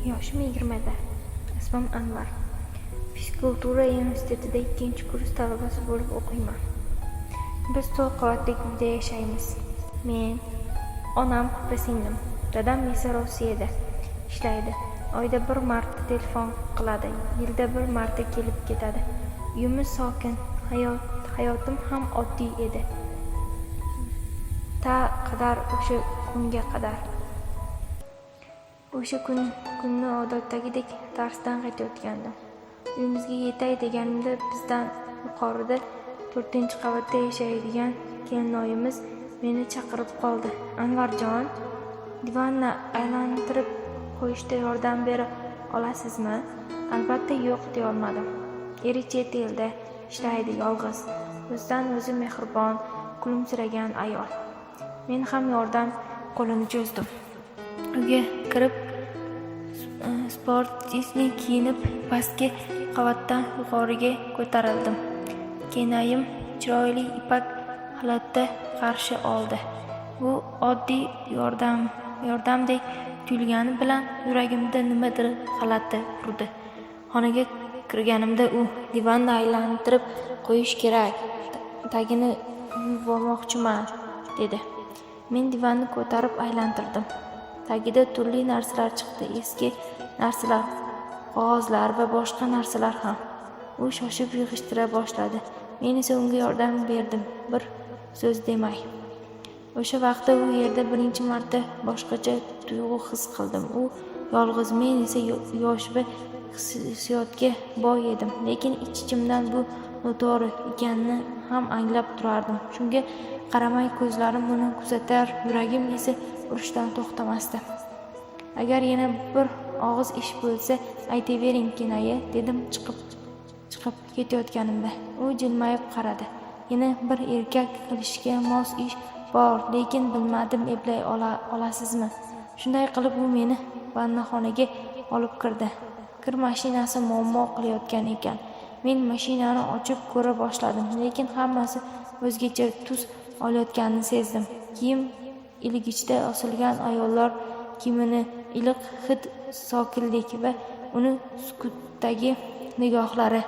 Yoshim 20da. Ismim Anvar. Fizkultura institutida 2-kurs talabasi bo'lib o'qiyman. Biz 4 qavatli uyda yashaymiz. Men, onam va singlim. Dadam esa Rossiyada ishlaydi. Oyda bir marta telefon qiladi, yilda bir marta kelib ketadi. Uyimiz sokin, hayotim ham oddiy edi. Ta qadar o'sha kunga qadar. O'sha kunni odatdagidek darsdan qaytayotgandim. Uyimizga yetay deganimda bizdan yuqorida 4-qavatda yashaydigan kelinoyimiz meni chaqirib qoldi. "Anvarjon, divanni aylantirib qo'yishda yordam bera olasizmi?" Albatta yo'q deyolmadim. Eri chet elda ishlaydi, yolg'iz. O'zidan o'zi mehribon, kulimsiragan ayol. Men ham yordam qo'lini cho'zdim. Uyga kirib, sportivniy kiyinib, pastki qavatdan yuqoriga ko'tarildim. Kenayim chiroyli ipak xalatda qarshi oldi. Bu oddiy yordamdek tuyulgani bilan yuragimda nimadir g'alati urdi. Xonaga kirganimda u "Divanni aylantirib qo'yish kerak, tagini yuvmoqchiman", dedi. Men divanni ko'tarib aylantirdim. Tagida turli narsalar chiqdi, eski narsalar, qog'ozlar va boshqa narsalar ham. U shoshib yig'ishtira boshladi. Men esa unga yordam berdim, bir so'z demay. O'sha vaqtda u yerda birinchi marta boshqacha tuyg'u his qildim. U yolg'iz, men esa yosh va hissiyotga boy edim. Lekin ich-ichimdan bu noto'g'ri ekanini ham anglab turardim. Shunga qaramay ko'zlarim uni kuzatar, yuragim esa urishdan to'xtamasdi. "Agar yana bir og'iz ish bo'lsa, aytavering, kennoyi", dedim chiqib ketayotganimda. U jilmayib qaradi. "Yana bir erkak qilishga mos ish bor, lekin bilmadim, eplay olasizmi?" Shunday qilib u meni vannaxonaga olib kirdi. Kir mashinasi muammo qilayotgan ekan. Men mashinani ochib ko'ra boshladim, lekin hammasi o'zgacha tus olayotganini sezdim. Kiyim ilgichda osilgan ayollar kiyimini iliq hid, sokinlik va uni sukutdagi nigohlari.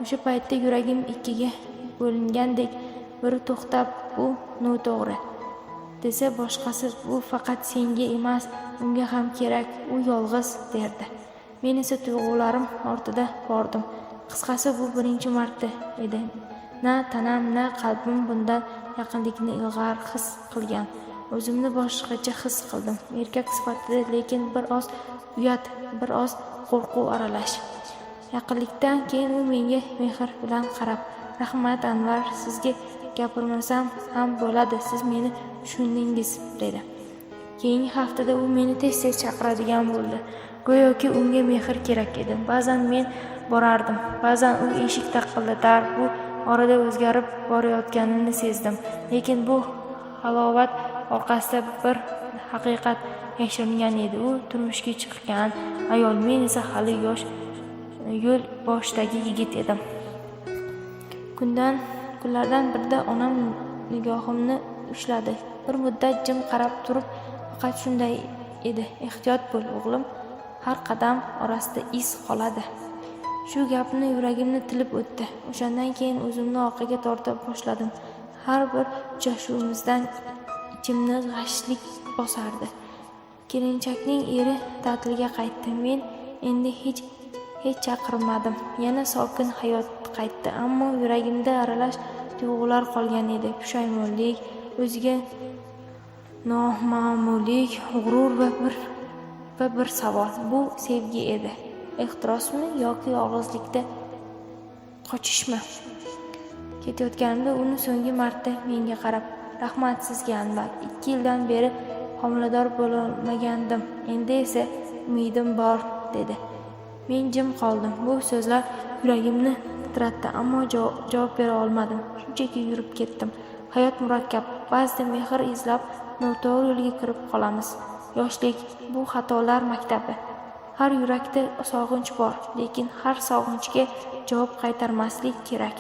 O'sha paytda yuragim ikkiga bo'lingandek, biri to'xtab, bu noto'g'ri desa, boshqasi bu faqat senga emas, unga ham kerak, u yolg'iz derdi. Men esa tuyg'ularim ortida bordim. Qisqasi, bu birinchi marta edi. Na tanam, na qalbim bundan yaqinlikni ilg'or his qilgan. O'zimni boshqacha his qildim. Erkak sifatida, lekin bir oz uyat, bir oz qo'rquv aralash. Yaqinlikdan keyin u menga mehr bilan qarab, "Rahmat, Anvar, sizga gapirmasam ham bo'ladi, siz meni tushundingiz", dedi. Keyingi haftada u meni tez-tez chaqiradigan bo'ldi. Go'yoki unga mehr kerak edi. Ba'zan men borardim, ba'zan u eshik taqillatar. Bu orada o'zgarib borayotganini sezdim. Lekin bu halovat orqasida bir haqiqat yashiringan edi. U turmushga chiqqan ayol, men esa hali yosh, yo'l boshidagi yigit edim. Kunlardan birida onam nigohimni ushladi. Bir muddat jim qarab turib, faqat shunday edi: "Ehtiyot bo'l, o'g'lim, har qadam orasida iz qoladi." Shu gapni yuragimni tilib o'tdi. O'shandan keyin o'zimni orqaga torta boshladim. Har bir uchrashuvimizdan ichimni g'ashlik bosardi. Kelinchakning eri ta'tilga qaytdi. Men endi hech chaqirmadim. Yana sokin hayot qaytdi, ammo yuragimda aralash tuyg'ular qolgan edi. Pushaymonlik, o'ziga noma'mullik, g'urur va bir savol. Bu sevgi edi. Ehtirosmi yoki yolg'izlikda qochishmi? Ketayotganimda uni so'nggi marta menga qarab, "Rahmat sizga, Anvar. 2 yildan beri homilador bo'lolmagandim. Endi esa umidim bor", dedi. Men jim qoldim. Bu so'zlar yuragimni titratdi, ammo javob bera olmadim. Shunchaki yurib ketdim. Hayot murakkab. Ba'zida mehr izlab noto'g'ri yo'lga kirib qolamiz. Yoshlik bu xatolar maktabi. Har yurakda sog'inch bor, lekin har sog'inchga javob qaytarmaslik kerak.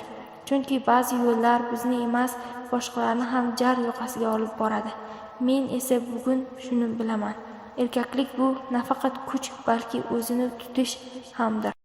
Chunki ba'zi yo'llar bizni emas, boshqalarni ham jar yoqasiga olib boradi. Men esa bugun shuni bilaman. Erkaklik bu nafaqat kuch, balki o'zini tutish hamdir.